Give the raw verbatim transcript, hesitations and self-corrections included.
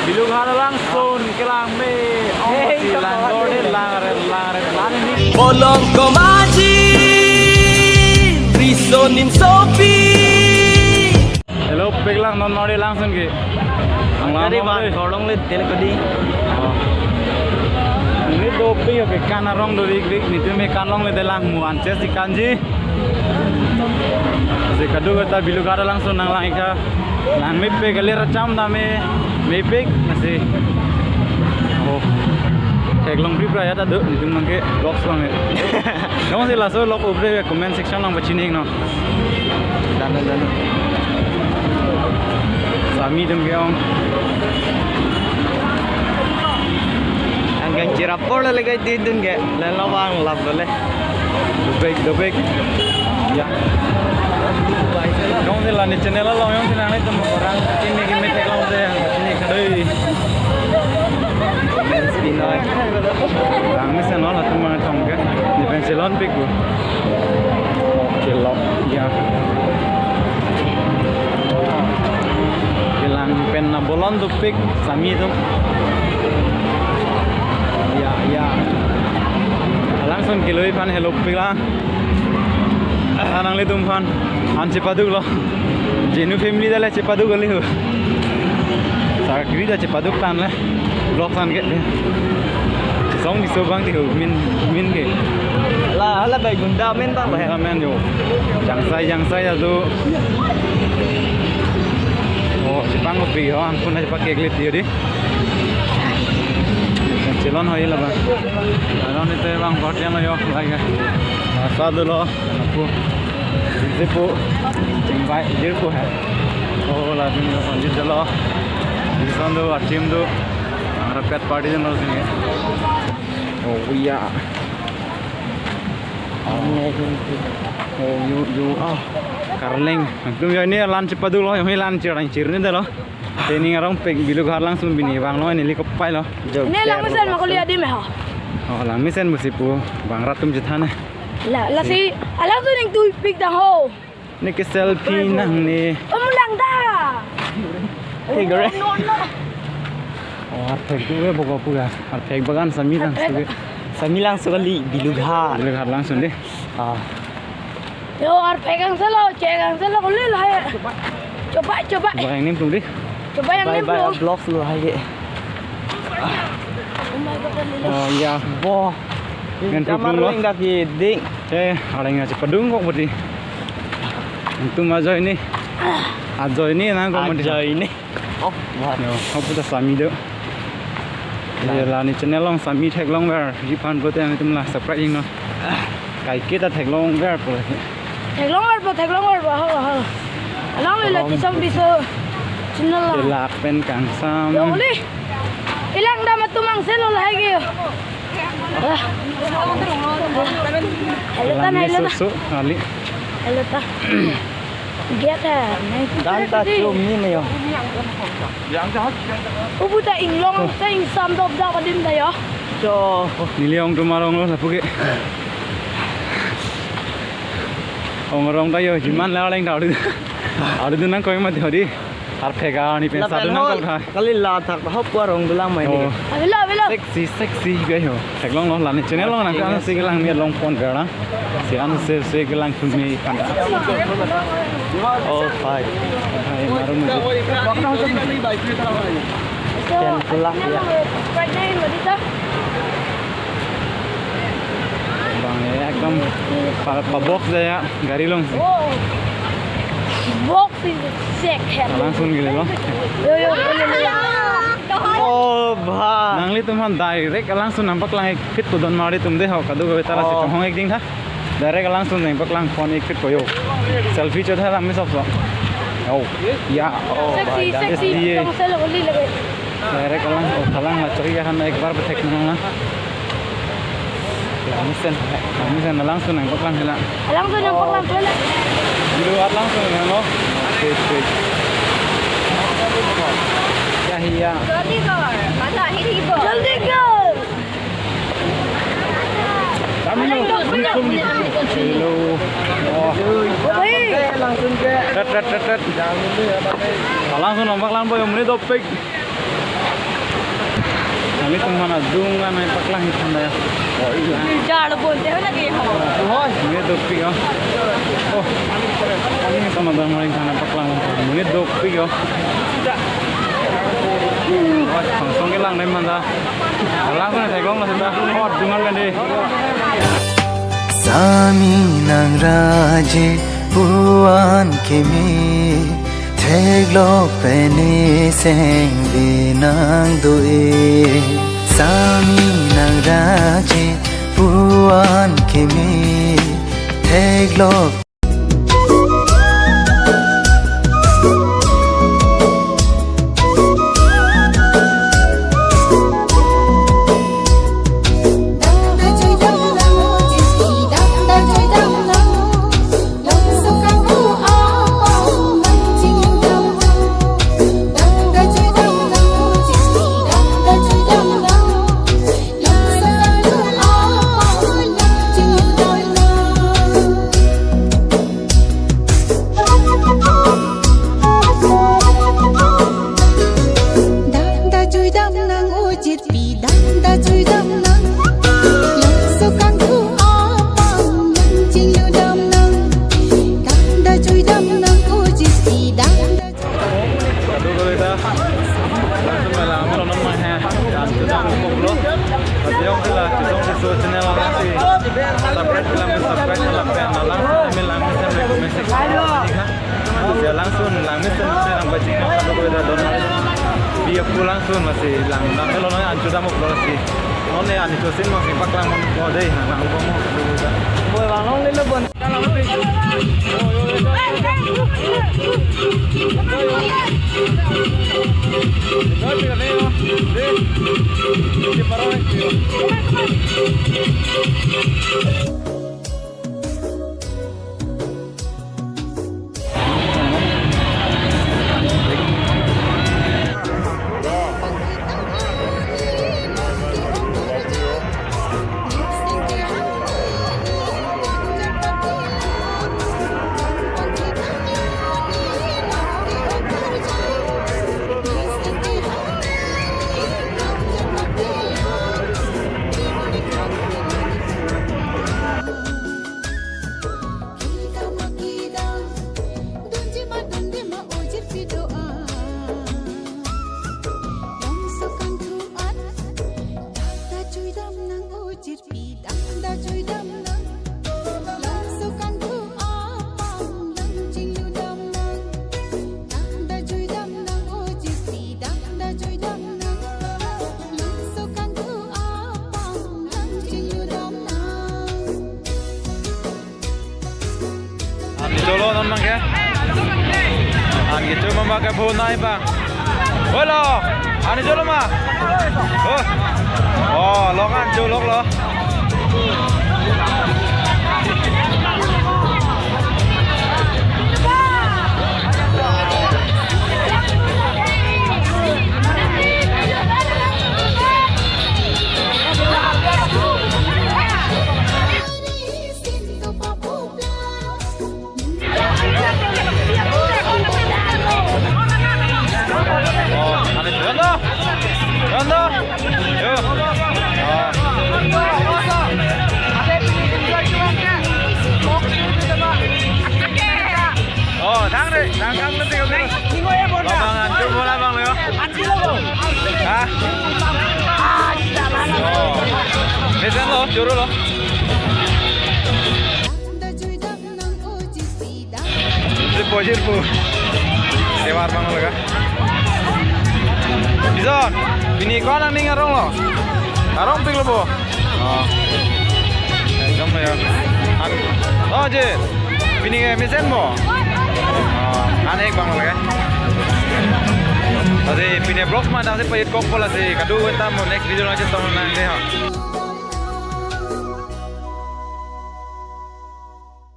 Bilughat alangsun kelang me. Ong, hey, si langdor de, langren, langren, langren. Bolong komaji, riso nimsopi. Hello, peklang non mari langsun ke. Ang lama. Dari ban deh. Korong le tel kodi. Oh. Ini dopik ya, ke kan arong do big big, nitum me kan long le de lang mu anches di kanji. Si kadokave ta Bilughat alangsun nanglang ik tha. Nang mepik kali racham dame mepik nasi. Oh. Theklong pri pri ya ta do, nitum nang ke vlogs lang ya. Kamu si laso lok upre comment section nang pachini no. Dan dan dan. Sami dum ke ong. Angkang chirapor le kai ti dun ke. Lain lo bang lap le. Dobek, dobek. Ya. Jong si la ne channel along jong si nanglitum orang kimi kimi theklong de. Ini kadoi. Spinai. Langmesen lo latum mangthong ke. Ni pen selon pik bu. Kelok ya. Kelang pen na bolon dopik sami atum. Ya, ya. Alangsun kelui aphan helopik lang. Ah, nanglitum aphan an chepaduk lo. Jenu family ta le chepaduk kali ho. Sakri ta chepaduk tan le. Vlog tan ke. Song di so bang di ho min, min ke. La, hala bai gunda men bang bai. Gunda men yo. Jangsai, jangsai ya tu. Oh, chepang kopi ho, angkun aja pakai klit dia di. Chelon ho ila bang. Ano ni te bang kot yang yo lagi. Masa dulu. Apo. Jepo. Jingbai, jepo hai. Oh, la bin lo, jit lo. Dison do, atim do. Ara pet party dun lo sini. Oh, iya. Oh, yo, yo, ah. Karleng. Tum yo ini lan chepaduk lo, yo ini lan chirang chirni de lo. Teni arong pek Bilughat alangsun bini bang lo, ini liko pai lo. Ini langmesen makuli adi me ho. Oh, langmesen musi pu bang rat atum chethan eh. La, lasi, alangsun ning tui pik dang ho. Neke selfie nang ne. Om lang da. Thik ore. No, no, no. Oh, arphek tu eh boko pu ya. Arphek bagan sami langsun. Sami langsun kali Bilughat. Bilughat alangsun de. Ah. Yo, arphek angselo, chek angselo, kuli lahai. Choba, choba. Ba yang nim tum di. Choba yang bai, nim bai, tum. Vlog lo hai ke. Oh my God, oh my God. Oh, ya. Bo. Ngan kamar pu lo. Leng dak ke ding. Eh, areng aja padung kok berarti. Antum ajoine. Ajoine nang kok berarti. Ajoine. Oh, wah. Yo, ho pu ta sami do. Ye la ne channel along sami theklong ver. Ji aphan pulote nangtum la subscribe ing no. Kaike ta theklong ver pu. Theklong ver pu, theklong ver pu. Ho, ho. Along le la chisong biso channel la. Lak pen kangsam. Yo, uli. Ilang dam atum angselo lahai ke yo. Ah. Hello ta, hello ta. Langmesen so, so, kali. Hello ta. Giat hai, nahi. Dan ta chom ni me yo. Ubu ta inglong, ta ingsam dop dap adim ta yo. Cho. Neli ong tum arong lo lapu ke. Ong arong ta yo, jiman la leng ta ori. Ori tu nang koi ma di ori. Arphek arni pen lapen sadu nang hol kal tha. Kali la thak hop arong dulang mai ni. Oh. Avelo, avelo. Sexy, sexy guy ho. Theklong lo la ne channel along nang kan si kelang me long pon ver na. Si an se se kelang thun me panda. Oh, hi. Hi, maru mujhe. Ten pula ya. Bang, ya, ekdom pa, pa box ya, gari along si. Oh. Box is sick. Alangsun gili lo. Yo, yo, yo, yo, yo. Oh, bha. Nanglitum aphan direct alangsun nangpaklang ik phit pu don mari tum de ho, kadokave ta lasi, oh, chonghong ik ding tha. Direct alangsun nangpaklang phone ik phit pu yo. Selfie cho tha lang mi sok sok. Oh. Ya. Oh, sexy, bha, sexy. Yes, yes. Tong selo uli lagi. Direct alang, oh, alang la chori ya han ek bar bethek nang lang. Langmesen, langmesen alangsun nangpaklang hela. Alangsun nangpaklang hela. Bilughat alangsun nang lo. Wait, wait. Ya, ya. Jaldi kar, masa hiri bo. Jaldi kar. Kami lo, hello. Oh. Oi. Tet, tet, tet, tet. Alangsun nangpaklang po, yo, mene dopik. Monit atum aphan adung an nangpaklang than da. Jar lo bonte ho lagi ho. Monit dopik o. Oh. Monit atum adung an nangpaklang. Monit dopik o. Oh, song song kelang dam than da. Langsun theklong lo seta. Oh, adung an kan dei. Sami nangraje pu-an keme, theklok pen seng binang do-e. Sami nangraje pu-an keme, theklok. Dam da jui dam nang, o jirpi, dam da jui dam nang. Langso kangthu apam nang chinglu dam nang. Dam da jui dam nang, o jirpi, dam da. Kadokave ta langsun mela malom nang he. An kedam koplo. Kajong sila, kajong sila channel alangsi subscribe, lang subscribe, lang pen, lang, kami lang, kami lang, kami sik. Langsun lang mesen mesen nangpachini kadokave ta don. Dia pu langsun masi lang nang elo nang an kedam koplo si. Non ne an chosin masi paklang mon ko dei nang nang ko mo. Boi bang long le lo bon. An cholo non mang ke? An ke cholo mang ke phu nai pa. Holo, an cholo ma? Oh. Oh, lok an cholo lo. Oh, thang re, thang thang nanti kami. Bang, bang, anchur bola bang lo yo. Ha? Oh. Mesen lo, choro lo. Jirpo, jirpo. Tewar bang lo ka. Bison, pini ko-an aning arong lo? Arongpik lo bo. Oh. Ekdom ya. An-, oh, je. Pini ke mesen mo? Oh, an-ek bang lo ke. Ase pini vlog ma dang se payet kok pola se kadu wentam mo next video lang chetong nang de ha.